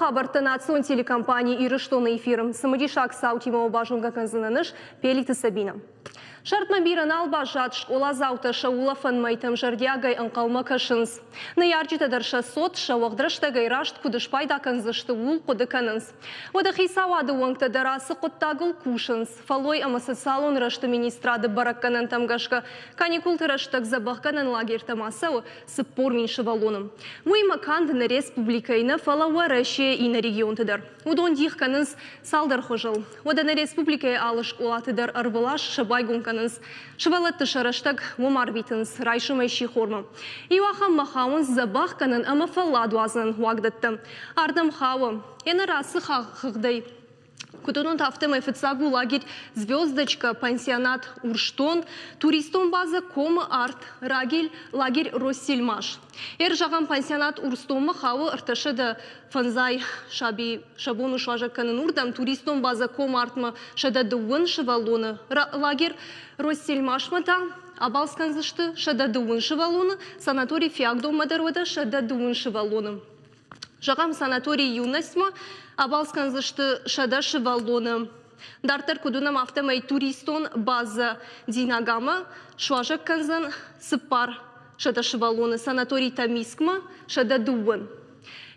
Хабӕрттӕ национ телекомпани Ирыстоны эфиры. Цымыдисаг цаутимӕ уӕ базонгӕ кӕндзынӕн ӕз, Пелиты Сабинӕ. Сӕрдмӕ бирӕ нал баззад, скъоладзаутӕ сӕ улӕфӕн мӕйтӕм зӕрдиагӕй ӕнхъӕлмӕ кӕсынц. Ныййарджытӕ дӕр сӕ цот сӕ уӕгъд рӕстӕгӕй раст куыд спайда кӕндзысты, ууыл хъуыды кӕнынц. Уӕдӕ хицауады уӕнгтӕ дӕр ацы хъуыддагыл кусынц. Фӕллой ӕмӕ социалон рӕзты министрады бӕрӕггӕнӕнтӕм гӕсгӕ, каникулты рӕстӕг дзӕбӕхгӕнӕн лагертӕм ацӕуы 40 000 сывӕллоны. Уыимӕ канд нӕ республикӕйы нӕ, фӕлӕ Уӕрӕсейы иннӕ регионты дӕр. Уыдон дих кӕнынц цалдӕр хуызыл. Уӕдӕ нӕ республикӕйы алы скъолаты дӕр ӕрвылаз сӕ байгом кӕнынц. Сывӕллӕтты сӕ рӕстӕг уым арвитынц райсомӕй сихормӕ. Иу ахӕммӕ хауынц дзӕбӕхгӕнӕн ӕмӕ фӕлладуадзӕн уагдӕттӕ. Ардӕм хауы, ӕнӕ рацы хыгъдӕй Куыд уынут, афтӕмӕй фыццаг у лагерь «Звездочка», пансионат «Урсдон», туристон базӕ «Комы арт», рагель, лагерь «Россельмаш». Ӕр зӕгъӕм, пансионат «Урсдонмӕ» хауы 350 саби сӕ бон у суазӕг кӕнын уырдӕм, туристон базӕ «Комы артмӕ» 120 сывӕллоны, лагерь «Россельмашмӕ» та абалц кӕндзысты 120 сывӕллоны, санаторий «Фиагдонмӕ» дӕр уӕдӕ 120 сывӕллоны. Зӕгъӕм, санаторий «Юность»-мӕ абалц кӕндзысты 100 сывӕллоны. Дарддӕр куыд уынӕм, афтӕмӕй туристон базӕ Динагамӕ суазӕг кӕндзӕн 400 сывӕллоны, санаторий Тамискмӕ 102.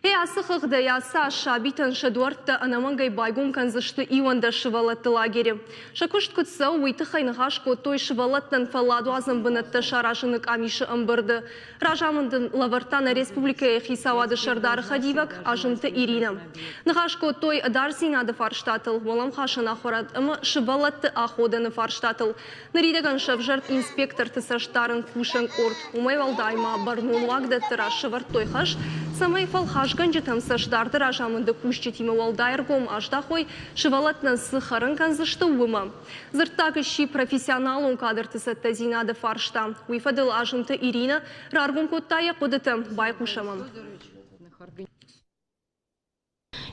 Гъе ацы хыгъдӕй ацы аз сабитӕн сӕ дуӕрттӕ ӕнӕмӕнгӕй байгом кӕндзысты 11 сывӕллӕтты лагеры. Сӕ куыст куыд цӕуы, уый тыххӕй ныхас кодтой сывӕллӕттӕн фӕлладуадзӕн бынӕттӕ саразыны къамисы ӕмбырды. Разамынд ын лӕвӕрдта нӕ республикӕйы хицауады сӕрдары хӕдивӕг Азымты Иринӕ. Ныхас кодтой ӕдасдзинады фарстатыл, уӕлӕмхасӕн ахуырад ӕмӕ сывӕллӕтты аходӕны фарстатыл. Ныридӕгӕн сӕвзӕрд инспекторты цӕстдарӕн кусӕн къорд. Уымӕй уӕлдай ма бӕрнон уагдӕтты раз сӕвӕрдтой хӕс, цӕмӕй фӕлхасгӕнджытӕм цӕстдарды разамынды кусджытимӕ уӕлдай ӕргом аздахой, сывӕллӕттӕн цы хӕрын кӕндзысты, уымӕ. Дзырддаг сси профессионалон кадрты цӕттӕдзинады фарста. Уый фӕдыл Азымты Иринӕ раргом кодта йӕ хъуыдытӕ. Байхъусӕм ӕм.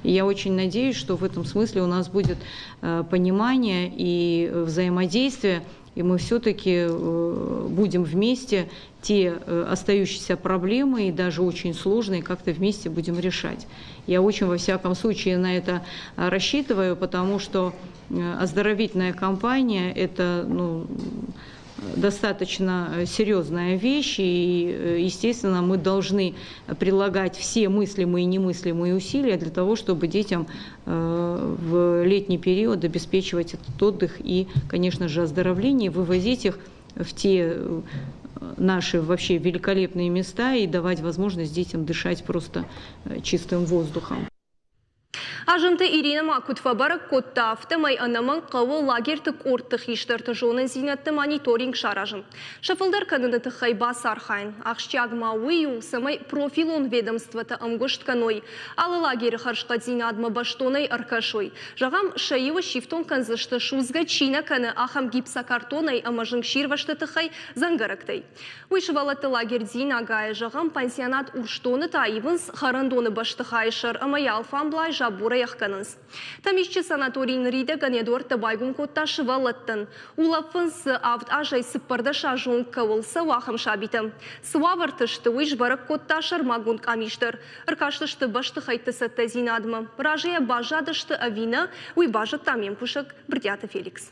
Я очень надеюсь, что в этом смысле у нас будет понимание и взаимодействие, и мы все-таки будем вместе те остающиеся проблемы и даже очень сложные как-то вместе будем решать. Я очень, во всяком случае, на это рассчитываю, потому что оздоровительная кампания – это, ну, достаточно серьезная вещь, и, естественно, мы должны прилагать все мыслимые и немыслимые усилия для того, чтобы детям в летний период обеспечивать этот отдых и, конечно же, оздоровление, вывозить их в те наши вообще великолепные места и давать возможность детям дышать просто чистым воздухом. Азымты Иринӕ ма куыд фӕбӕрӕг кодта, афтӕмӕй ӕнӕмӕнг хъӕуы лагерты къордты хистӕрты зонындзинӕдты мониторинг саразын. Сӕ фылдӕр кӕныны тыххӕй бацархайын. Ахсджиаг ма уый у, цӕмӕй профилон ведомствотӕ ӕмгуыст кӕной, алы лагеры хӕрзхъӕддзинадмӕ бӕстонӕй ӕркӕсой. Зӕгъӕм, сӕ иуы сифтонг кӕндзысты, судзгӕ чи нӕ кӕны, ахӕм гипсокартонӕй ӕмӕ зынгсирвӕзты тыххӕй дзӕнгӕрӕгтӕй. Уый сывӕллӕтты лагерь Дзинагайы, зӕгъӕм, пансионат Урсдоны та ивынц хӕрӕндоны бӕстыхайы сӕр ӕмӕ йӕ алфамблай заборӕй ӕхгӕнынц. Тӕмисчы санаторий ныридӕгӕн йӕ дуӕрттӕ байгом кодта сывӕллӕттӕн. Улӕфынц дзы 7 азӕй 14 азы онг кӕуыл цӕуы, ахӕм сабитӕ. Цы уавӕрты сты, уый сбӕрӕг кодта сӕрмагонд къамис дӕр. Ӕркастысты бӕстыхӕйтты цӕттӕдзинадмӕ. Разыйӕ баззадысты ӕви нӕ, уый базыдта ме мкусӕг Брытъиаты Феликс.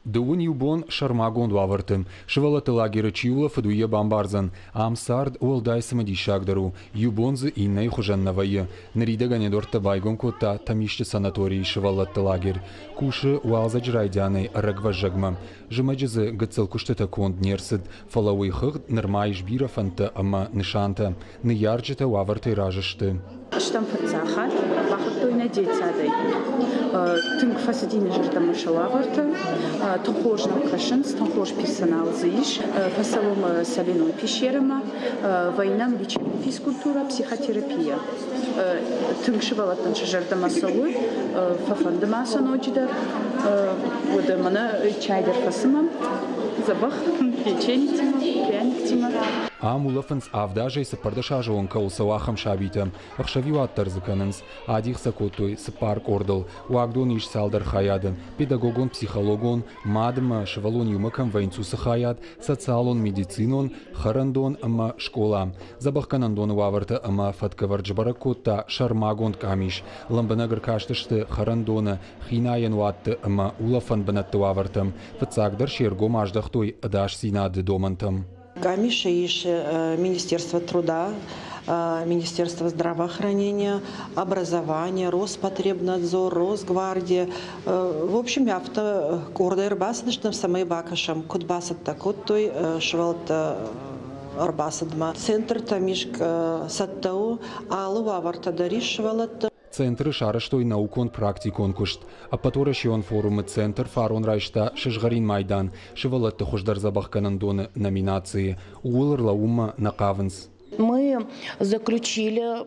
Дыууын иу бон сӕрмагонд уавӕрты. Сывӕллӕтты лагеры чи улӕфыд, уый йӕ бамбардзӕн. Ам цард уӕлдай цымыдисагдӕр у. Иу бон дзы иннӕйы хуызӕн нӕ вӕййы. Ныридӕгӕн йӕ дуӕрттӕ байгом кодта Тӕмисчъы санаторийы сывӕллӕтты лагерь. Кусы уалдзӕджы райдианӕй ӕрӕгвӕззӕгмӕ. Зымӕджы дзы гыццыл куыстытӕ конд не рцыд, фӕлӕ уый хыгъд нырма ис бирӕ фӕндтӕ ӕмӕ нысантӕ. Ныййарджытӕ уавӕртӕй разы сты. Стӕм фыццаг хатт бахуыдтой нӕ детсадӕй. Тынг фӕцыди нӕ зӕрдӕмӕ сӕ уавӕртӕ. Тынг хорз нӕм кӕсынц, тынг хорз персонал дзы ис. Фӕцӕуӕм соляной пещерӕмӕ, вӕйнӕм лечебный физкультура, психотерапия. Тынг сывӕллӕттӕн сӕ зӕрдӕмӕ цӕуы, фӕфӕнды ма сӕ ноджыдӕр. Уӕдӕ мӕнӕ чай дӕр фӕцымӕм, дзӕбӕх печенитимӕ, пряниктимӕ. Ам улӕфынц 7 азӕй 14 азы онг кӕуыл цӕуы, ахӕм сабитӕ. Ӕхсӕвиуат дӕр дзы кӕнынц. Адих сӕ кодтой 4 къордыл. Уагдоны ис цалдӕр хайады. Педагогон, психологон, мад ӕмӕ сывӕллон иумӕ кӕм вӕййынц, уыцы хайад, социалон-медицинон, хӕрӕндон ӕмӕ скъола. Дзӕбӕхгӕнӕндоны уавӕртӕ ӕмӕ фӕткӕвӕрд сбӕрӕг кодта сӕрмагонд къамис. Лӕмбынӕг ӕркастысты хӕрӕндоны, хинайӕн уатты ӕмӕ улӕфӕн бынӕтты уавӕртӕм. Фыццагдӕр се ргом аздӕхтой ӕдасдзинады домӕнтӕм. Къамисы ис Министерство труда, Министерство здравоохранения, образования, Роспотребнадзор, Росгвардия. В общем, афтӕ къордӕй ӕрбацыдыстӕм, цӕмӕй бакӕсӕм, куыд бацӕттӕ кодтой сывӕллӕттӕ ӕрбацыдмӕ. Центр Тӕмискъ цӕттӕ у, алы уавӕртӕ дӕр ис сывӕллӕтты. Центры сарӕзтой наукон-практикон куыст. Ӕппӕтуӕрӕсеон форумы центр фарон райста сызгъӕрин майдан сывӕллӕтты хуыздӕр дзӕбӕхгӕнӕндоны номинацийы. Ууыл ӕрлӕууынмӕ нӕ хъавынц. Мы заключили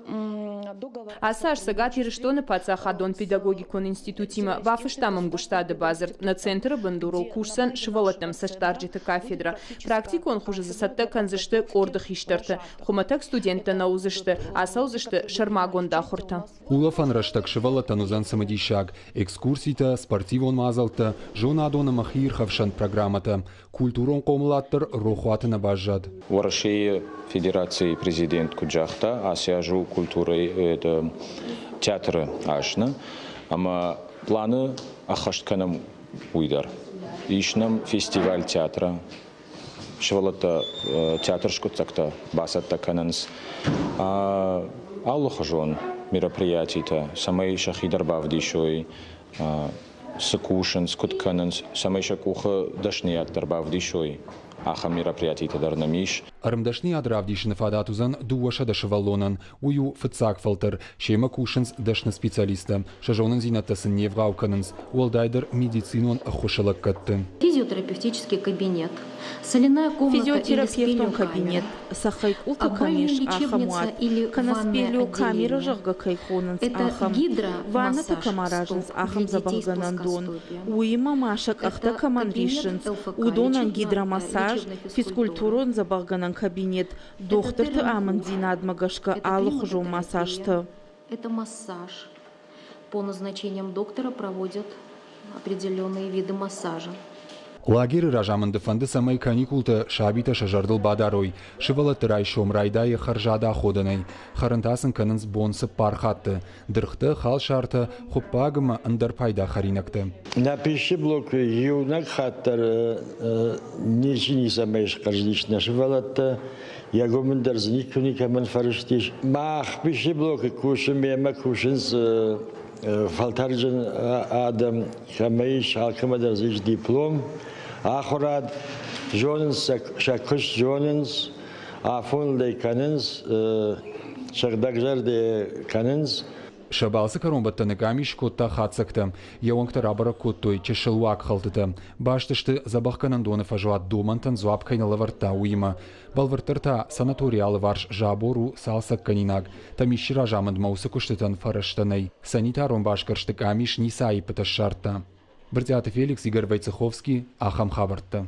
договор. Ацы аз Цӕгат Ирыстоны паддзахадон педагогикон институтимӕ бафыстам ӕмгуыстады бадзырд. Нӕ центры бындурыл кусдзӕн сывӕллӕттӕм цӕстдарджыты кафедрӕ. Практикон хуызы дзы цӕттӕ кӕндзысты къорды хистӕрты. Хуымӕтӕг студенттӕ нӕ уыдзысты, ацӕудзысты сӕрмагонд ахуыртӕ. Улӕфӕн рӕстӕг сывӕллӕттӕн уыдзӕн цымыдисаг экскурситӕ, спортивон мадзӕлттӕ, зонадон ӕмӕ хиирхӕфсӕн программӕтӕ. Культурон хъомылад дӕр рохуаты нӕ баззад. Уӕрӕсейы Федерацийы президент куыд загъта, ацы аз у культурӕйы театры аз, нӕ? Ӕмӕ планы ӕххӕст кӕнӕм уый дӕр. Ис нӕм фестиваль театра. Сывӕллӕттӕ театр скъуыддзӕгтӕ бацӕттӕ кӕнынц. Алыхуызон мероприятитӕ, цӕмӕй сӕхи дӕр бавдисой, цы кусынц, куыд кӕнынц, цӕмӕй сӕ къухы дӕсныйад дӕр бавдисой, ахӕм мероприятитӕ дӕр нӕм ис. Ӕрмдӕсныйад равдисыны фадат уыдзӕн 200 сывӕллонӕн. Уый у фыццаг фӕлтӕр. Семӕ кусынц дӕсны специалисттӕ. Сӕ зонындзинӕдтӕ сын не вгъау кӕнынц, уӕлдайдӕр медицинон ӕххуысы лӕггӕдты. Физиотерапевтический кабинет, соляная комната или Физиотерапевтон кабинет, цӕххӕй къултӕ кӕм ис, ахӕм уат, кӕнӕ спелеокамерӕ, зӕгъгӕ, кӕй хонынц, ахӕм, ваннӕтӕ кӕм аразынц, ахӕм дзӕбӕхгӕнӕн дон. Уыимӕ ма сӕ къӕхтӕ кӕмӕн риссынц, уыдонӕн гидромассаж, физкультурон дзӕбӕхгӕнӕн кабинет, дохтырты амынддзинадмӕ гӕсгӕ алыхуызон массажтӕ. Это массаж. По назначениям доктора проводят определенные виды массажа. Лагеры разамынды фӕнды, цӕмӕй каникултӕ сабитӕ сӕ зӕрдыл бадарой. Сывӕллӕтты райсом райдайы хӕрзад аходӕнӕй. Хӕрын та сын кӕнынц бон 4 хатты. Дыргътӕ, халсартӕ, хуыппаг ӕмӕ ӕндӕр пайда хӕринӕгтӕ. Нӕ пищеблокы иунӕг хатт дӕр ничи ницӕмӕй схъӕрзыдис нӕ сывӕллӕттӕ. Йӕ гуымын дӕр дзы никуы никӕмӕн фӕрыстис. Мах пищеблокы кусын, мемӕ кусынц фӕлтӕрджын адӕм, кӕмӕ ис, алкӕмӕ дӕр дзы ис диплом, ахуырад, зонынц сӕ куыст, зонынц, афоныл ӕй кӕнынц, сыгъдӕгзӕрдӕ кӕнынц. Сӕ балцы кӕронбӕттӕны къамис кодта хатдзӕгтӕ. Йӕ уӕнгтӕ рабӕрӕг кодтой чысыл уагхӕлдтытӕ. Баст сты дзӕбӕхгӕнӕндоны фӕзуат домӕнтӕн дзуапп кӕй нӕ лӕвӕрдта, уыимӕ. Бӕлвырддӕр та санаторийы алыварс забор у цалцӕггӕнинаг. Тӕмисчы разамындмӕ уыцы куыстытӕн фӕрӕзтӕ нӕй. Санитарон басгӕрсты къамис ницы аиппытӕ ссардта. Брытъиаты Феликс, Игорь Войцеховский, ахӕм хабӕрттӕ.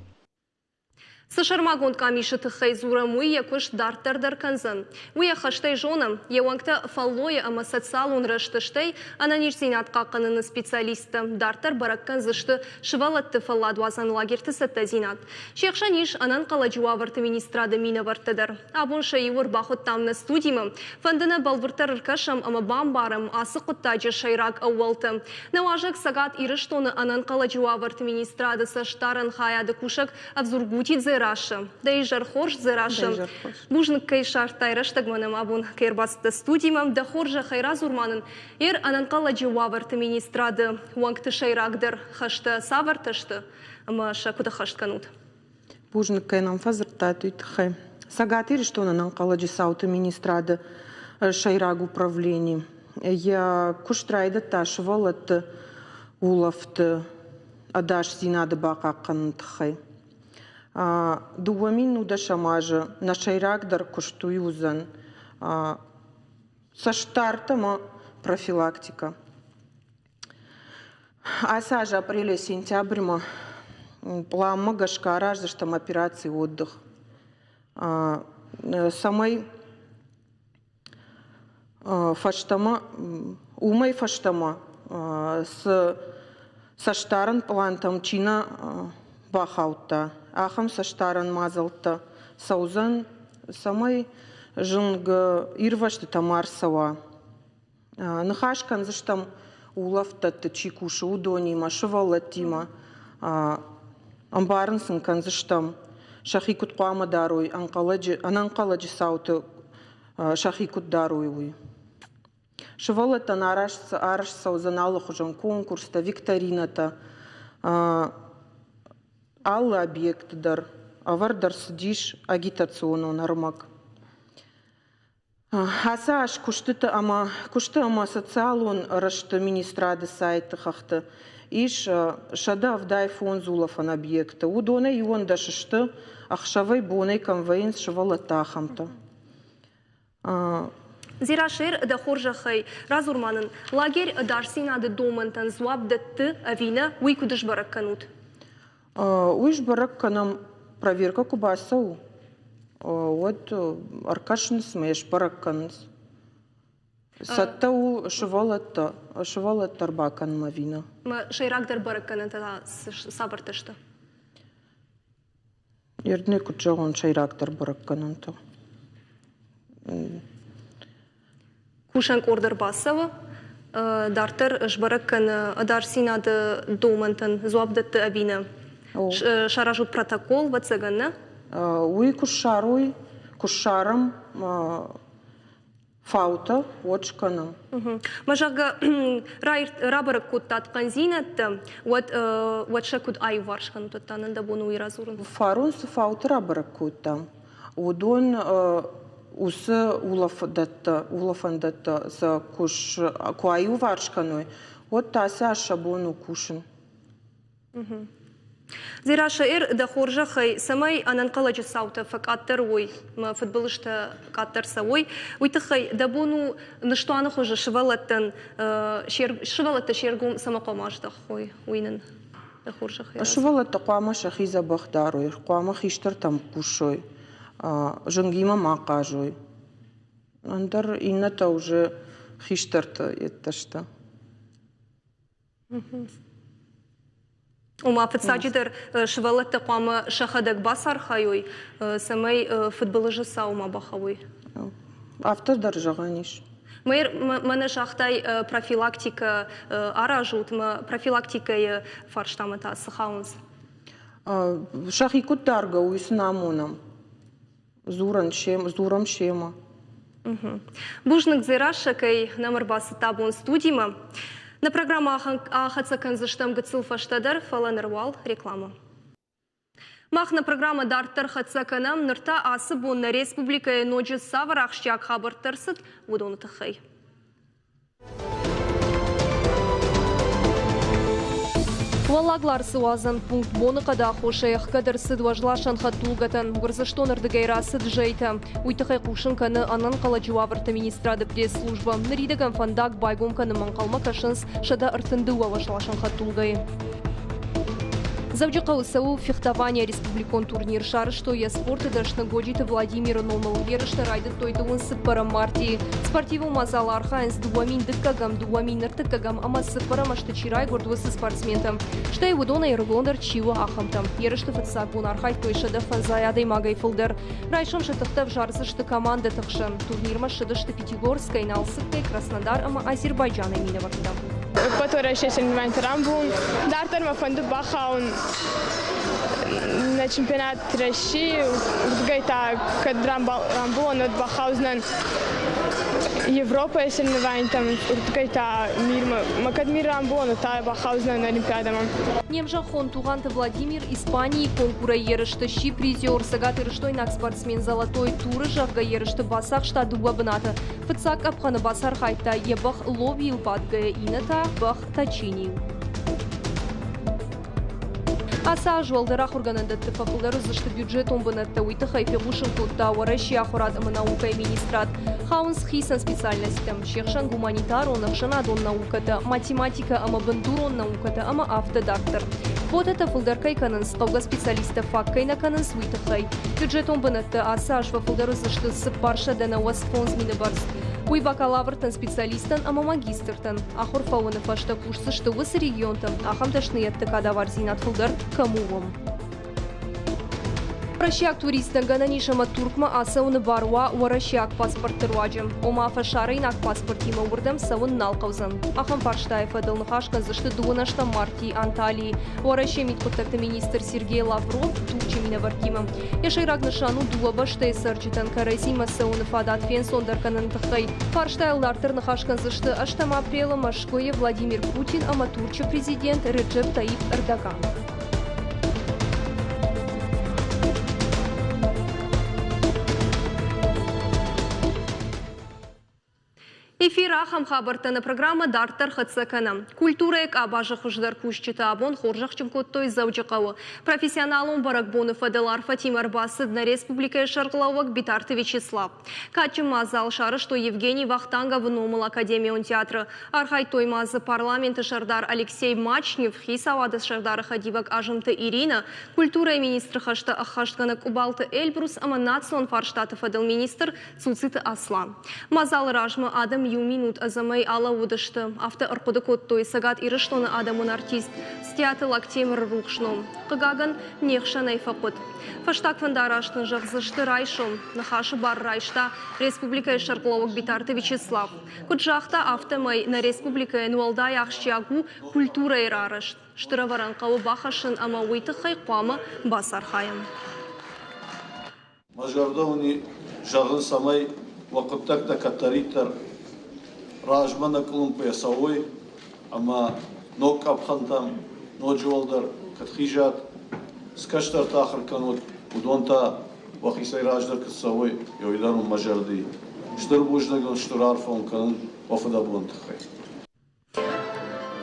Цы сӕрмагонд къамисы тыххӕй дзурӕм, уый йӕ куыст дарддӕр дӕр кӕндзӕн. Уый ӕххӕстӕй зонӕм, йӕ уӕнгтӕ фӕллойы ӕмӕ социалон рӕзты, стӕй ӕнӕниздзинад хъахъхъӕныны специалисттӕ дарддӕр бӕрӕг кӕндзысты сывӕллӕтты фӕлладуадзӕн лагерты цӕттӕдзинад. Се хсӕн ис ӕнӕнхъӕлӕджы уавӕрты министрады минӕвӕрттӕ дӕр. Абон сӕ иуы ӕрбахуыдтам нӕ студимӕ. Фӕнды нӕ бӕлвырддӕр ӕркӕсӕм ӕмӕ бамбарӕм ацы хъуыддаджы сӕйраг ӕууӕлтӕ. Нӕ уазӕг Цӕгат Ирыстоны ӕнӕнхъӕлӕджы уавӕрты министрады цӕстдарӕн хайады кусӕг Ӕвзургути Дзерассӕ. Дӕ изӕр хорз, Дзерассӕ. Бузныг, кӕй ссардтай рӕстӕгмӕ нӕм абон, кӕй ӕрбацыдтӕ студимӕ. Дӕ хорзӕхӕй радзур ма нын, ӕр ӕнӕнхъӕлӕджы уавӕрты министрады уӕнгты сӕйрагдӕр хӕстӕ цавӕртӕ сты ӕмӕ сӕ куыд ӕххӕст кӕнут? Бузныг, кӕй нӕм фӕдзырдтат, уый тыххӕй. Цӕгат Ирыстоны ӕнӕнхъӕлӕджы цауты министрады сӕйраг управлени йӕ куыст райдыдта сывӕллӕтты улӕфты ӕдасдзинады бахъахъхъӕныны тыххӕй. 2010 азы нӕ сӕйрагдӕр куыст уый уыдзӕн цӕстдард ӕмӕ профилактикӕ. Ацы аз апрелӕй сентябрьмӕ пъланмӕ гӕсгӕ араздзыстӕм операци «Отдых». цӕмӕй фӕстӕмӕ, уымӕй фӕстӕмӕ цы цӕстдарӕн пълантӕм чи нӕ бахаудта, ахӕм цӕстдарӕн мадзӕлттӕ цӕудзӕн, цӕмӕй зынг ирвӕзтытӕ ма рцӕуа. Ныхас кӕндзыстӕм улӕфтдӕтты чи кусы, уыдонимӕ, сывӕллӕттимӕ. Ӕмбарын сын кӕндзыстӕм, сӕхи куыд хъуамӕ дарой, ӕнӕнхъӕлӕджы цауты сӕхи куыд дарой, уый. Сывӕллӕттӕн арӕзт цӕудзӕн алыхуызон конкурстӕ, викторинӕтӕ. Алы объекты дӕр ӕвӕрд ӕрцыдис агитационон ӕрмӕг. Ацы аз куыстыты ӕмӕ куысты ӕмӕ социалон рӕзты министрады сайты хӕхты ис 175 улӕфӕн объекты. Уыдонӕй 11 сты, ӕхсӕвӕй-бонӕй кӕм вӕййынц сывӕллӕттӕ, ахӕмтӕ. Дзирашер, дӕ хорзӕхӕй, радзур ма нын, лагерь ӕдасдзинады домӕнтӕн дзуапп дӕтты ӕви нӕ, уый куыд сбӕрӕг кӕнут? Уый сбӕрӕг кӕнӕм, проверкӕ куы бацӕуы, уӕд ӕркӕсынц ӕмӕ йӕ сбӕрӕг кӕнынц. Цӕттӕ у сывӕллӕттӕ, сывӕллӕттӕ ӕрбакӕнынмӕ ӕви нӕ. Сӕйрагдӕр бӕрӕггӕнӕнтӕ та цавӕртӕ сты? Ердне куыд зӕгъон, сӕйрагдӕр бӕрӕггӕнӕнтӕ. Кусӕн къорд ӕрбацӕуы, дарддӕр сбӕрӕг кӕны ӕдасдзинады домӕнтӕн дзуапп дӕтты ӕви нӕ. Саразут протокол, ӕвӕццӕгӕн, нӕ? Уый куы ссарой, куы ссарӕм фаутӕ, уӕд скӕнӕм. Мӕ зӕгъгӕ, рабӕрӕг кодтат хъӕндзинӕдтӕ, уӕд, уӕд сӕ куыд аиуварс кӕнут, уӕд та нын дӕ бон уый радзурын? Фарон цы фауты рабӕрӕг кодтам, уыдон уыцы улӕфӕндӕттӕ сӕ куы аиуварс кӕной, уӕд та сӕ сӕ бон у кусын. Дзерассӕ, дӕ хорзӕхӕй, цӕмӕй ӕнӕнхъӕлӕджы цаутӕ фӕкъаддӕр уой, мӕ фыдбылызтӕ къаддӕр цӕуой, уый тыххӕй дӕ бон у ныстуаны хуызы сывӕллӕттӕн сывӕллӕттӕ се ргом цӕмӕ хъуамӕ аздӕхой, уый нын дӕ хорзӕхӕй. Сывӕллӕттӕ хъуамӕ сӕхи дзӕбӕх дарой, хъуамӕ хистӕртӕм хъусой, зынгимӕ ма хъазой. Ӕндӕр иннӕтӕ уже хистӕртӕ йедтӕ сты. Ома, фыццаджыдӕр сывӕллӕттӕ хъуамӕ сӕхӕдӕг бацархайой, цӕмӕй фыдбылызы цау ма бахауой. Афтӕ дӕр зӕгъӕн ис. Мӕнӕ загътай, профилактикӕ аразут, мӕ профилактикӕйы фарстамӕ та цы хауынц? Сӕхи куыд даргӕ, уый сын амонӕм. Дзурӕм семӕ. Бузныг, Дзерассӕ, кӕй нӕм ӕрбацыдтӕ абон студимӕ. Нӕ программӕ ахӕццӕ кӕндзыстӕм гыццыл фӕстӕдӕр, фӕлӕ ныр уал реклама. Мах нӕ программӕ дарддӕр хӕццӕ кӕнӕм. Ныр та ацы бон нӕ республикӕйы ноджы цавӕр ахсджиаг хабӕрттӕ ӕрцыд, уыдоны тыххӕй. Уӕллаг Ларсы уадзӕн пункт боныхъӕды аххосӕй ӕхгӕд ӕрцыд уӕзласӕн хӕдтулгӕтӕн. Гуырдзыстоны рдыгӕй рацыд зӕйтӕ. Уый тыххӕй хъусын кӕны ӕнӕнхъӕлӕджы уавӕрты министрады пресс-службӕ. Ныридӕгӕн фӕндаг байгом кӕнынмӕ ӕнхъӕлмӕ кӕсынц 132 уӕзласӕн хӕдтулгӕйы. Дзӕуджыхъӕуы цӕуы фехтование республикон турнир. Сарӕзтой йӕ спорты дӕсны Годжиты Владимиры номыл. Ерыстӕ райдыдтой дыууын цыппӕрӕм мартъийы. Спортивон мадзалы архайынц 2002-ӕм, 2003-ӕм ӕмӕ цыппӕрӕм азты чи райгуырд, уыцы спортсментӕ. Стӕй уыдонӕй ӕрыгондӕр чи у, ахӕмтӕ. Ерысты фыццаг бон архайдтой 150 адӕймагӕй фылдӕр. Райсом сӕ тыхтӕ ӕвзардзысты командӕты хсӕн. Турнирмӕ ссыдысты Пятигорскӕй, Налцыккӕй, Краснодар ӕмӕ Азербайджанӕй минӕвӕрттӕ. Ӕппӕтуӕрӕсейы соревнованиты рамбулын. Дарддӕр мӕ фӕнды бахауын на чемпионат России. Уырдыгӕй та кӕд рамбулон, уӕд бахаудзынӕн Европӕйы соревнованийтӕм, уырдыгӕй та мирмӕ. Мӕ кӕд мир рамбулон, уӕд та бахаудзынӕн Олимпиадӕмӕ. Не мзӕххон Тугъанты Владимир Испанийы конкурӕй ерысты сси призер. Цӕгатирыстойнаг спортсмен Золотой туры, зӕгъгӕ, ерысты бацахста дыууӕ бынаты. Фыццаг къӕпхӕны бацархайдта йӕ бӕх Ловийыл бадгӕйӕ, иннӕ та бӕх Тачинийыл. Ацы аз уӕлдӕр ахуыргӕнӕндӕтты фӕфылдӕр уыдзысты бюджетон бынӕттӕ, уый тыххӕй фехъусын кодта Уӕрӕсейы ахуырад ӕмӕ наукӕйы министрад. Хауынц хицӕн специальносттӕм, се хсӕн гуманитарон, ӕхсӕнадон наукӕтӕ, математикӕ ӕмӕ бындурон наукӕтӕ ӕмӕ афтӕ дарддӕр. Квотӕтӕ фылдӕр кӕй кӕнынц, хъӕугӕ специалисттӕ фаг кӕй нӕ кӕнынц, уый тыххӕй. Бюджетон бынӕттӕ ацы аз фӕфылдӕр уыдзысты 495 мины бӕрц. Уый бакалавртӕн, специалисттӕн ӕмӕ магистртӕн. Ахуыр фӕуыны фӕстӕ кусдзысты уыцы регионты, ахӕм дӕсныйӕдты кадавардзинад фылдӕр кӕм у, уым. Уӕрӕсейаг туристтӕн гӕнӕн ис ӕмӕ Туркмӕ ацӕуыны бар уа уӕрӕсейаг паспортты руаджы. Ома фӕсарӕйнаг паспортимӕ уырдӕм цӕуын нал хъӕудзӕн. Ахӕм фарстайы фӕдыл ныхас кӕндзысты дыууынӕстӕм мартийы Анталийы Уӕрӕсейы мидхъуыддӕгты министр Сергей Лавров Турчы минӕвӕрттимӕ. Йӕ сӕйраг нысан у дыууӕ бӕстӕйы цӕрджытӕн кӕрӕдзимӕ цӕуыны фадат фенцондӕр кӕныны тыххӕй. Фарстайыл дарддӕр ныхас кӕндзысты ӕстӕм апрелы Мӕскуыйы Владимир Путин ӕмӕ Турчы президент Реджеп Таип Эрдоган. Эфир ахӕм хабӕрттӕ нӕ программӕ дарддӕр хӕццӕ кӕнӕм. Культурӕйы къабазы хуыздӕр кусджытӕ абон хорзӕхджын кодтой Дзӕуджыхъӕуы. Профессионалон бӕрӕгбоны фӕдыл арфӕтимӕ ӕрбацыд нӕ республикӕйы сӕргълӕууӕг Битарты Вячеслав. Кадджын мадзал сарӕзтой Евгений Вахтанговы номыл академион театры. Архайдтой ма дзы парламенты сӕрдар Алексей Мачнев, хицауады сӕрдары хӕдивӕг Азымты Иринӕ, культурӕйы министры хӕстӕ ӕххӕстгӕнӕг Къубалты Эльбрус ӕмӕ национ фарстаты фӕдыл министр Цуциты Аслан. Мадзалы размӕ адӕм иу минут ӕдзӕмӕй алӕууыдысты. Афтӕ ӕрхъуыды кодтой Цӕгат Ирыстоны адӕмон артист Стиаты Лактемыры рухс ном. Хъыгагӕн, не хсӕнӕй фӕхъуыд. Фӕстаг фӕндараст ын зӕгъдзысты райсом. Ныхасы бар райста республикӕйы сӕргълӕууӕг Битарты Вячеслав. Куыд загъта, афтӕмӕй нӕ республикӕйӕн уӕлдай ахсджиаг у культурӕйы рарӕзт. Стыр ӕвӕрӕн хъӕуы бахӕссын ӕмӕ уый тыххӕй хъуамӕ бацархайӕм. Мӕ зӕрдӕ уын зӕгъын, цӕмӕй уӕ хъуыддӕгтӕ кӕддӕриддӕр размӕ нӕ къуылымпыйӕ цӕуой ӕмӕ ног къӕпхӕнтӕм ноджы уӕлдӕр кӕд хизат, цы кӕстӕртӕ ахуыр кӕнут, уыдон та уӕхицӕй раздӕр куыд цӕуой, уый дӕр уын мӕ зӕрды и. Стыр бузныг уын, стыр арфӕ уын кӕнын уӕ фыдӕбоны тыххӕй.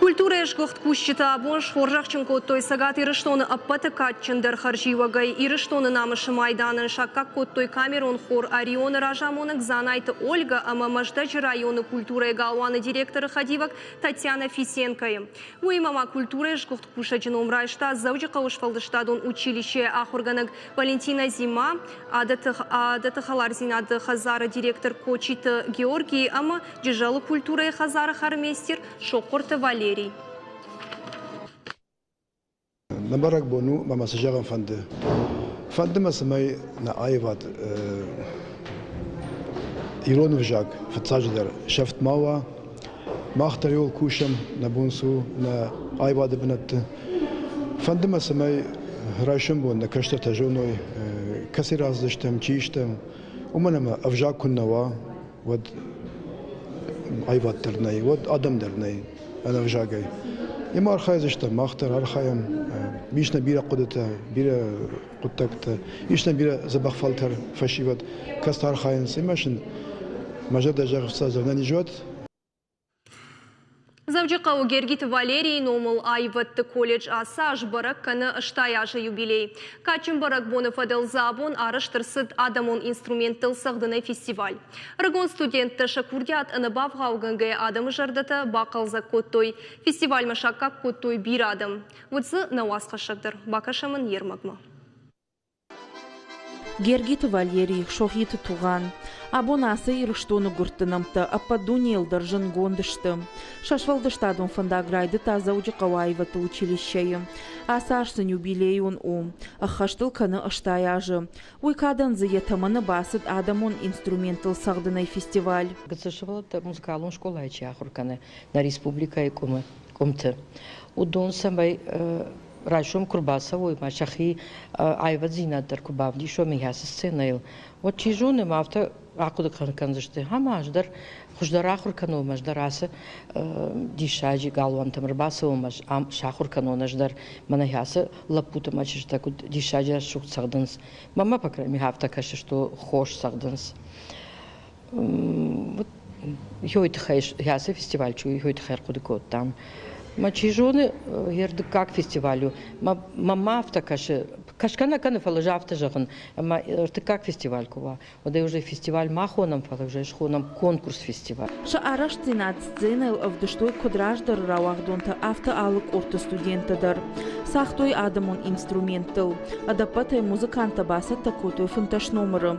Культурӕйы сгуыхт кусджытӕ абон схорзӕхджын кодтой Цӕгат Ирыстоны ӕппӕты кадджындӕр хӕрзиуӕгӕй. Ирыстоны намысы майданӕн саккаг кодтой камерон хор «Орион-ы» разамонӕг Дзанайты Ольгӕ ӕмӕ Мӕздӕджы районы культурӕйы галуаны директоры хӕдивӕг Татьяна Фисенкойы. Уыимӕ ма культурӕйы сгуыхт кусӕджы ном райста Дзӕуджыхъӕуы сфӕлдыстадон училищейы ахуыргӕнӕг Валентина Зима, Адӕты хӕлардзинады хӕдзары директор Кочиты Георгий ӕмӕ Джызӕлы культурӕйы хӕдзары хормейстер Сохъуырты Валерий. Нӕ бӕрӕгбон у, ӕмӕ цы зӕгъын фӕнды. Фӕнды мӕ, цӕмӕй нӕ аивад ирон ӕвзаг фыццаджыдӕр сӕфт ма уа. Мах дӕр иуыл кусӕм, нӕ бон цы у нӕ аивады бынӕтты. Фӕнды мӕ, цӕмӕй райсом бон нӕ кӕстӕртӕ зоной, кӕцы рацыдыстӕм, чи стӕм, уымӕн ӕмӕ ӕвзаг куыннӕ уа, уӕд аивад дӕр нӕй, уӕд адӕм дӕр нӕй ӕнӕвзагӕй. Ӕмӕ архайдзыстӕм, мах дӕр архайӕм. Ис нӕ бирӕ хъуыдытӕ, бирӕ хъуыддӕгтӕ, ис нӕ бирӕ дзӕбӕх фӕлтӕр фӕсивӕд, кӕцытӕ архайынц. Ӕмӕ сын мӕ зӕрдӕ зӕгъы, ӕнӕниз уӕд. Дзӕуджыхъӕуы Гергиты Валерийы номыл аивӕдты колледж ацы аз бӕрӕг кӕны 80 азы юбилей. Кадджын бӕрӕгбоны фӕдыл дзы абон арӕзт ӕрцыд адӕмон инструменттыл цӕгъдынӕй фестиваль. Ӕрыгон студенттӕ сӕ курдиат ӕнӕбавгъаугӕнгӕйӕ адӕмы зӕрдӕтӕ бахъӕлдзӕг кодтой. Фестивальмӕ саккаг кодтой бирӕ адӕм. Уыд дзы нӕ уацхӕссӕг дӕр. Бакӕсӕм ын йе рмӕгмӕ. Гергиты Валерий, Сохиты Тугъан. Абон ацы Ирыстоны гуырдты нӕмттӕ ӕппӕт дунейыл дӕр зындгонд сты. Сӕ сфӕлдыстадон фӕндаг райдыдта Дзӕуджыхъӕуы аивӕдты училищӕйы. Ацы аз сын юбилейон у. Ӕххӕст ыл кӕны 80 азы. Уый кадӕн дзы йӕ тӕмӕны бацыд адӕмон инструменттыл цӕгъдынӕй фестиваль. Гыццыл сывӕллӕттӕ музыкалон скъолайы чи ахуыр кӕны нӕ республикӕйы къуымты, уыдон цӕмӕй райсом куы рбацӕуой ӕмӕ сӕхи аиваддзинад дӕр куы бавдисой мыййацы сценӕйыл, уӕд чи зоны, ӕмӕ афтӕ ахъуыды кӕндзысты, ӕмӕ ӕз дӕр хуыздӕр ахуыр кӕнон, ӕз дӕр ацы диссаджы галуантӕм ӕрбацӕуон, ӕз ам сахуыр кӕнон, ӕз дӕр мӕнӕ ацы лӕппутӕ ӕмӕ чызджытӕ куыд диссаджы рӕсугъд цӕгъдынц. Мӕнмӕ, по крайней мере, афтӕ кӕсы, что хорз цӕгъдынц. Йой тыххӕй ацы фестиваль чи йой тыххӕй ӕрхъуыды кодтам. Мӕ чи зоны, йе рдыккаг фестиваль у. Мӕнмӕ афтӕ кӕсы, Кӕсгӕ нӕ кӕны, фӕлӕ ӕз афтӕ зӕгъын, ӕмӕ ӕртыккаг фестиваль куы уа, уӕд ӕй уже фестиваль ма хонӕм, фӕлӕ уже схонӕм конкурс-фестиваль. Сӕ арӕхстдзинад сценӕйыл ӕвдыстой куыд раздӕры рауагъдонтӕ, афтӕ алы къордты студенттӕ дӕр. Цагътой адӕмон инструменттыл. Ӕдӕппӕтӕй музыканттӕ бацӕттӕ кодтой 15 номыры.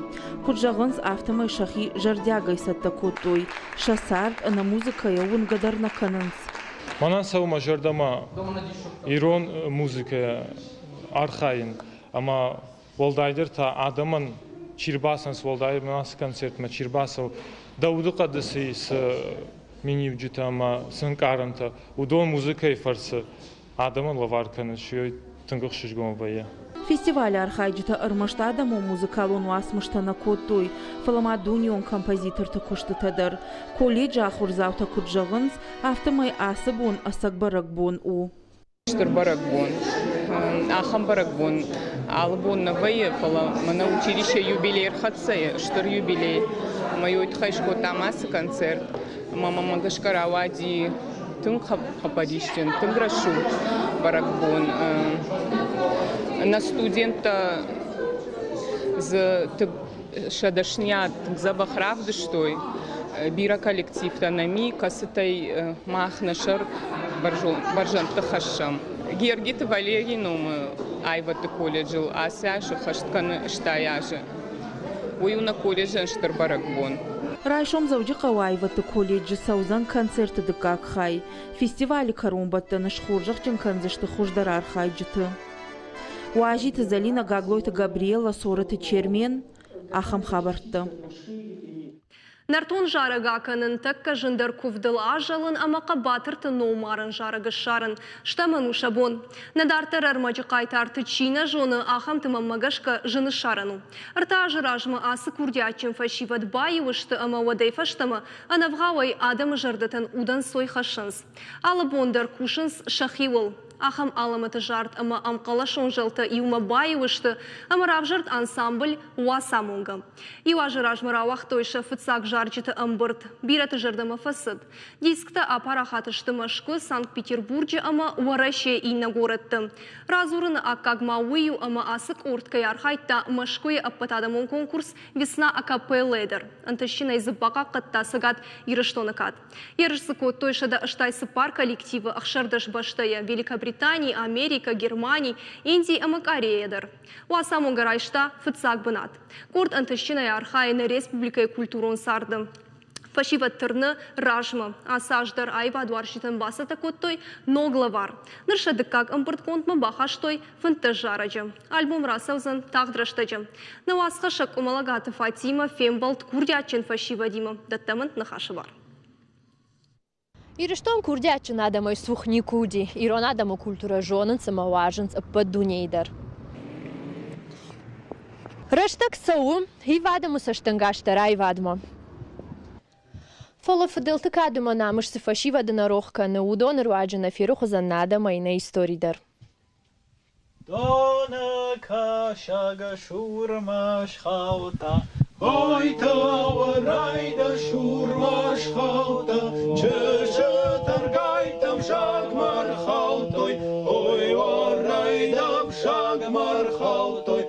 Куыд зӕгъынц, афтӕмӕй сӕхи зӕрдиагӕй цӕттӕ кодтой. Сӕ цард ӕнӕ музыкӕйӕ уынгӕ дӕр нӕ кӕнынц. Мӕнӕн цӕуы мӕ зӕрдӕмӕ ирон музыкӕйӕ архайын ӕмӕ уӕлдайдӕр та адӕмӕн чи рбацӕуынц, уӕлдай ацы концертмӕ чи рбацӕуы, дӕ удыхъӕды цы цы миниуджытӕ ӕмӕ цы ӕнкъарӕнтӕ, уыдон музыкӕйы фӕрцы адӕмӕн лӕвар кӕнын тынг ӕхсызгон вӕййы. Фестивалы архайджытӕ ӕрмӕст адӕмон музыкалон уацмыстӕ нӕ кодтой, фӕлӕ ма дунеон композиторты куыстытӕ дӕр. Колледжы ахуырдзаутӕ куыд зӕгъынц, афтӕмӕй ацы бон ӕцӕг бӕрӕгбон у. Стыр бӕрӕгбон. Ахӕм бӕрӕгбон алы бон нӕ вӕййы, фӕлӕ мӕнӕ училище юбилей ӕрхӕццӕ, стыр юбилей. Ӕмӕ уый тыххӕй скодтам ацы концерт. Ӕмӕ мӕм гӕсгӕ рауади тынг хъӕппӕрисджын, тынг рӕсугъд бӕрӕгбон. Нӕ студенттӕ дзы сӕ дӕсныйад тынг дзӕбӕх равдыстой. Бирӕ коллективтӕ нӕм и, кӕцытӕй мах нӕ сӕр бӕрзӕндты хӕссӕм. Гергиты Валерийы номы аивӕдты колледжыл ацы аз ӕххӕст кӕны 80 азы. Уый у нӕ колледжӕн стыр бӕрӕгбон. Райсом Дзӕуджыхъӕуы аивӕдты колледжы цӕудзӕн концерты дыккаг хай. Фестивалы кӕронбӕттӕны схорзӕхджын кӕндзысты хуыздӕр архайджыты. Уазиты Зӕлинӕ, Гаглойты Габриэла, Цорӕты Чермен. Ахӕм хабӕрттӕ. Нӕртон зарӕг акӕнын, тӕккӕ зындӕр куывдыл азӕлын ӕмӕ хъӕбатырты номарӕн зарӕг ссарын стӕмӕн у сӕ бон. Нӕ дарддӕр ӕрмӕджы хъайтарты чи нӕ зоны, ахӕмты мӕнмӕ гӕсгӕ зын ссарӕн у. Ӕртӕ азы размӕ ацы курдиатджын фӕсивӕд баиу сты ӕмӕ уӕдӕй фӕстӕмӕ ӕнӕвгъауӕй адӕмы зӕрдӕтӕн удӕнцой хӕссынц. Алы бон дӕр кусынц сӕхиуыл. Ахӕм алӕмӕты зард ӕмӕ ӕмхъӕлӕсон зӕлтӕ иумӕ баиу сты ӕмӕ равзӕрд ансамбль Уацамонгӕ. Иу азы размӕ рауагътой сӕ фыццаг зарджыты ӕмбырд. Бирӕты зӕрдӕмӕ фӕцыд. Дисктӕ апарахат сты Мӕскуы, Санкт-Петербурджы ӕмӕ Уӕрӕсейы иннӕ горӕтты. Радзурыны аккаг ма уый у, ӕмӕ ацы къорд кӕй архайдта Мӕскуыйы ӕппӕтадӕмон конкурс Весна акапеллы дӕр. Ӕнтыстджынӕй дзы бахъахъхъӕдта Цӕгат Ирыстоны кад. Ерыс дзы кодтой 184 коллективы 16 бӕстӕйӕ Великобритани, Америкӕ, Германи, Инди ӕмӕ Корея дӕр. Уацамонгӕ райста фыццаг бынат. Къорд ӕнтыстджынӕй архайы нӕ республикӕйы культурон царды. Фӕсивӕд тырны размӕ. Ацы аз дӕр аивадуарзджытӕн бацӕттӕ кодтой ног лӕвар. Ныр сӕ дыккаг ӕмбырдгондмӕ бахастой 15 зарӕджы. Альбом рацӕудзӕн тагъд рӕстӕджы. Нӕ уацхӕссӕг Къуымӕлӕгаты Фатимӕ фембӕлд курдиатджын фӕсивӕдимӕ. Дӕттӕм ын ныхасы бар. Ирыстон курдиатджын адӕмӕй цух никуы уыди. Ирон адӕмы культурӕ зонынц ӕмӕ уарзынц ӕппӕт дунейы дӕр. Рӕстӕг цӕуы, ив адӕмы цӕстӕнгас дӕр аивадмӕ. Фӕлӕ фыдӕлты кад ӕмӕ намыс цы фӕсивӕды нӕ рох кӕны, уыдоны руаджы нӕ ферох уыдзӕн нӕ адӕмӕй нӕ истори дӕр. Доны кӕсаг сурмӕ схаудта, Ой, райда сурмӕ схаудта, Чызджы тӕргӕйттӕм сагмӕ рхаудтой, Ой, райдам сагмӕ рхаудтой.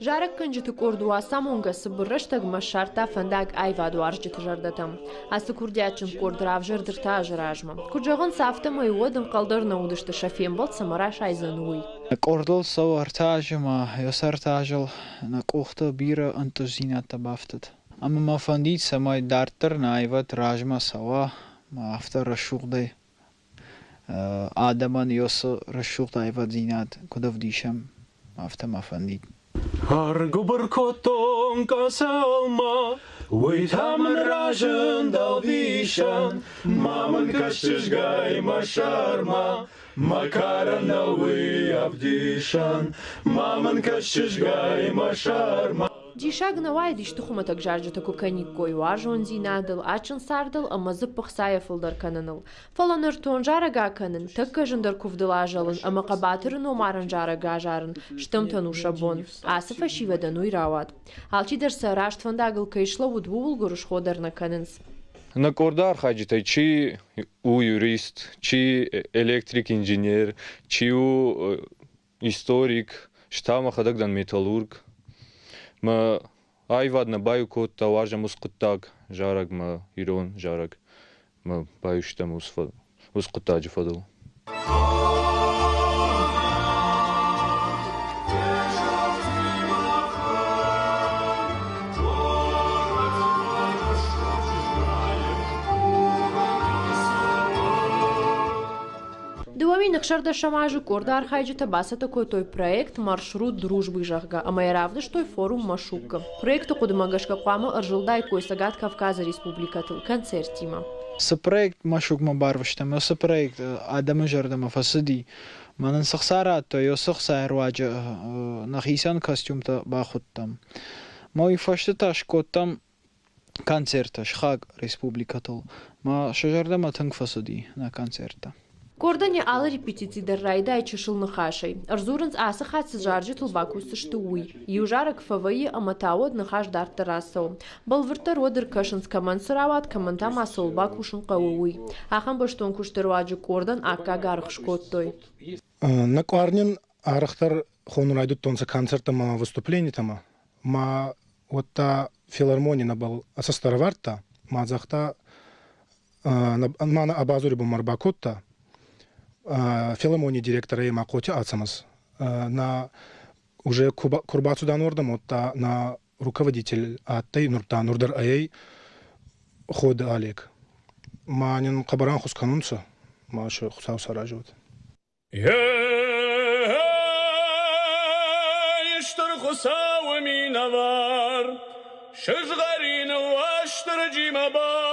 Зарӕггӕнджыты къорд Уацамонгӕ цыбыр рӕстӕгмӕ ссардта фӕндаг аивадуарзджыты зӕрдӕтӕм. Ацы курдиатджын къорд равзӕрд ӕртӕ азы размӕ. Куыд зӕгъынц, афтӕмӕй уӕд ӕнхъӕл дӕр нӕ уыдысты сӕ фембӕлд цӕмӕ расайдзӕн, уый. Къордыл цӕуы ӕртӕ азы ӕмӕ йӕ ӕртӕ азыл нӕ къухты бирӕ ӕнтыстдзинӕдтӕ бафтыд. Ӕмӕ мӕ фӕндид, цӕмӕй дарддӕр нӕ аивад размӕ цӕуа, афтӕ рӕсугъдӕй адӕмӕн йӕ рӕсугъд аиваддзинад куыд ӕвдисӕм, афтӕ мӕ фӕндид. Ӕргуыбыр кодтон къӕцӕлмӕ, уый та мын разынд ӕвдисӕн, ма мын кӕс чызгай мӕ сӕрмӕ, мӕ карӕн нӕу уый ӕвдисӕн, ма мын кӕс чызгай мӕ сӕрмӕ. Диссаг нӕ уаид, исты хуымӕтӕг зарджытӕ куы кӕниккой уарзондзинадыл, адджын цардыл ӕмӕ дзыппы хцайӕ фылдӕр кӕныныл. Фӕлӕ нӕртон зарӕг акӕнын, тӕккӕ зындӕр куывдыл азӕлын ӕмӕ хъӕбатыры номарӕн зарӕг азарын стӕмтӕн у сӕ бон. Ацы фӕсивӕдӕн уый рауад. Алчидӕр сӕ раст фӕндагыл кӕй слӕууыд, ууыл гуырысхо дӕр нӕ кӕнынц. Нӕ къорды архайджытӕй чи у юрист, чи электрик-инженер, чи у историк, Ӕз та мӕхӕдӕг дӕн металлург. Мӕ аивад нӕ баиу кодта, уарзӕм уыцы хъуыддаг, зарӕг мӕ ирон зарӕг мӕ баиу стӕм уыцы хъуыддаджы фӕдыл. 2016 азы къорды архайджытӕ бацӕттӕ кодтой проект «Маршрут дружбы», зӕгъгӕ, ӕмӕ йӕ равдыстой форум Машук-ы. Проекты хъуыдымӕ гӕсгӕ хъуамӕ ӕрзылдаиккой Цӕгат Кавказы республикӕтыл концерттимӕ. Цы проект Машукмӕ барвыстам, уыцы проект адӕмы зӕрдӕмӕ фӕцыди. Мӕнӕн цы хца радтой, уыцы хцайы руаджы нӕхицӕн костюмтӕ бахуыдтам. Мӕ уый фӕстӕ та скодтам концерттӕ сыхаг республикӕтыл. Мӕ сӕ зӕрдӕмӕ тынг фӕцыди нӕ концерттӕ. Къордӕн йӕ алы репетици дӕр райдайы чысыл ныхасӕй. Ӕрдзурынц, ацы хатт цы зарджытыл бакусдзысты, уый. Иу зарӕг фӕвӕййы ӕмӕ та уӕд ныхас дарддӕр ацӕуы. Бӕлвырддӕр уӕд ӕркӕсынц, кӕмӕн цы рауад, кӕмӕн та ма цӕуыл бакусын хъӕуы, уый. Ахӕм бӕстон куысты руаджы къордӕн аккаг аргъ скодтой. Нӕ къуарнӕн арӕхдӕр хонун райдӕдтонцӕ концерттӕмӕ ӕма выступленитӕмӕ. Ма уӕдта филармони нӕбӕл цӕстӕ ӕрӕвардта, ма загъта, ма нӕ Абазори бунмӕ ӕрбакодта. Филармоний директор ӕй Махъоти Ацӕмӕз. На уже ку рбацудан уордӕмӕ, уӕдта на руководитель адтӕй, нур та нур дӕр ӕй Ходы Олег. Ма нин хъӕбӕр ӕнхус кӕнунцӕ, ма Хуцау саразӕд. Стыр Хуыцауы минӕвар, сызгъӕрин Уастырджимӕ бакувӕм.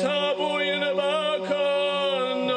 Табу йын бакӕнӕм.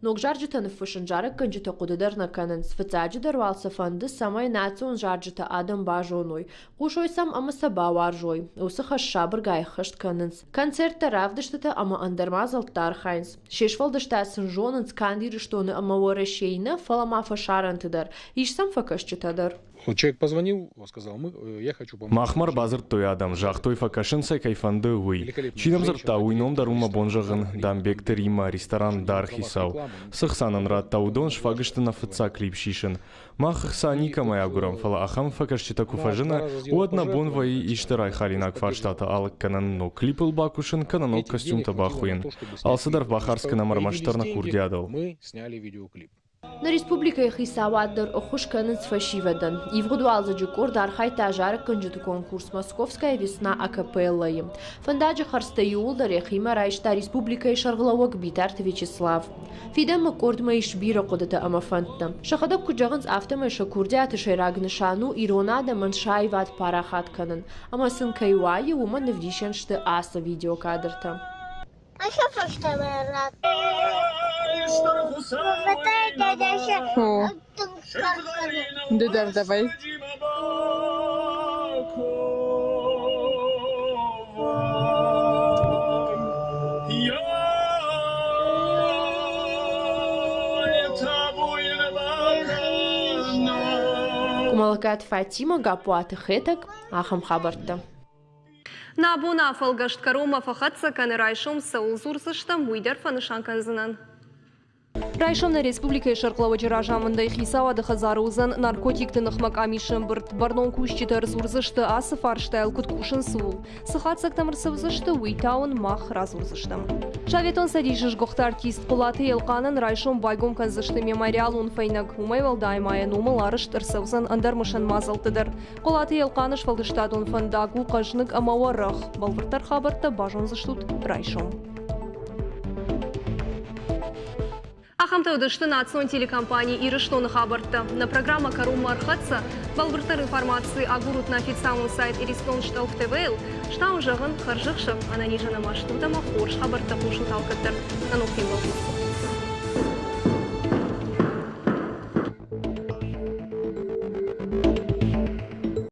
Ног зарджытӕ ныффыссын зарӕггӕнджытӕ хъуыды дӕр нӕ кӕнынц. Фыццаджыдӕр уал сӕ фӕнды, цӕмӕй национ зарджытӕ адӕм базоной, хъусой сӕм ӕмӕ сӕ бауарзой. Уыцы хӕс сабыргай ӕххӕст кӕнынц. Концерттӕ, равдыстытӕ ӕмӕ ӕндӕр мадзӕлтты архайынц. Се сфӕлдыстад сын зонынц канд Ирыстоны ӕмӕ Уӕрӕсейы нӕ, фӕлӕ ма фӕсарӕнты дӕр. Ис сӕм фӕкӕсджытӕ дӕр. Человек позвонил, сказал, мы, я хочу помочь. Махмӕ ӕрбадзырдтой адӕм, загътой, фӕкӕсын сӕ кӕй фӕнды, уый. Чи нӕм дзырдта, уый ном дӕр у мӕ бон зӕгъын, Дамбегты Риммӕ, ресторан Дар хицау. Цы хца нын радта, уыдон сфаг сты нӕ фыццаг клип сисын. Мах ӕхца никӕмӕй агурӕм, фӕлӕ ахӕм фӕкӕсджытӕ куы фӕзына, уӕд нӕ бон вӕййы исты райхалинаг фарстатӕ алыг кӕнӕн, ног клипыл бакусын кӕнӕ ног костюмтӕ бахуыйын. Алцыдӕр бахардз кӕнӕм ӕрмӕстдӕр нӕ курдиатыл. Мы сняли видеоклип. Нӕ республикӕйы хицауад дӕр ӕххуыс кӕнынц фӕсивӕдӕн. Ивгъуыд уалдзӕджы къорд архайдта зарӕггӕнджыты конкурс «Московская весна» акапеллайы. Фӕндаджы хӕрдзтӕ иууылдӕр йӕхимӕ райста республикӕйы сӕргълӕууӕг Битарты Вячеслав. Фидӕнмӕ къордмӕ ис бирӕ хъуыдытӕ ӕмӕ фӕндтӕ. Сӕхӕдӕг куыд зӕгъынц, афтӕмӕй сӕ курдиаты сӕйраг нысан у ирон адӕмӕн сӕ аивад парахат кӕнын. Ӕмӕ сын кӕй уайы, уымӕн ӕвдисӕн сты ацы видеокадртӕ. Ды дӕр давай. Къуымӕллӕгаты Фатимӕ, Гаппуаты Хетӕг, ахӕм хабӕрттӕ. Нӕ абоны афӕлгӕст кӕронмӕ фӕхӕццӕ кӕны райсом цӕуыл дзурдзыстӕм, уый дӕр фӕнысан кӕндзынӕн. Райсом нӕ республикӕйы сӕргълӕууӕджы разамындӕй хицауады хӕдзары уыдзӕн наркотикты ныхмӕ къамисы ӕмбырд. Бӕрнон кусджытӕ ӕрдзурдзысты ацы фарстайыл куыд кусынц, ууыл. Цы хатдзӕгтӕм ӕрцӕудзысты, уый та уын мах радзурдзыстӕм. Советон Цӕдисы сгуыхт артист Хъуылаты Елхъанӕн райсом байгом кӕндзысты мемориалон фӕйнӕг. Уымӕй уӕлдай ма йӕ номыл арӕзт ӕрцӕудзӕн ӕндӕр мысӕн мадзӕлтты дӕр. Хъуылаты Елхъаны сфӕлдыстадон фӕндаг у хъӕзныг ӕмӕ уӕрӕх. Бӕлвырддӕр хабӕрттӕ базондзыстут райсом. Ахӕмтӕ уыдысты национ телекомпани Ирыстоны хабӕрттӕ. Нӕ программӕ кӕронмӕ ӕрхӕццӕ. Бӕлвырддӕр информаци агурут нӕ официалон сайт Иристон Штелф ТВ-йыл. Стауын зӕгъын, хӕрзӕхсӕв, ӕнӕнизӕн ӕмӕ стут ӕмӕ хорз хабӕрттӕ хъусут алкӕддӕр. Нӕ ног фембӕлдмӕ.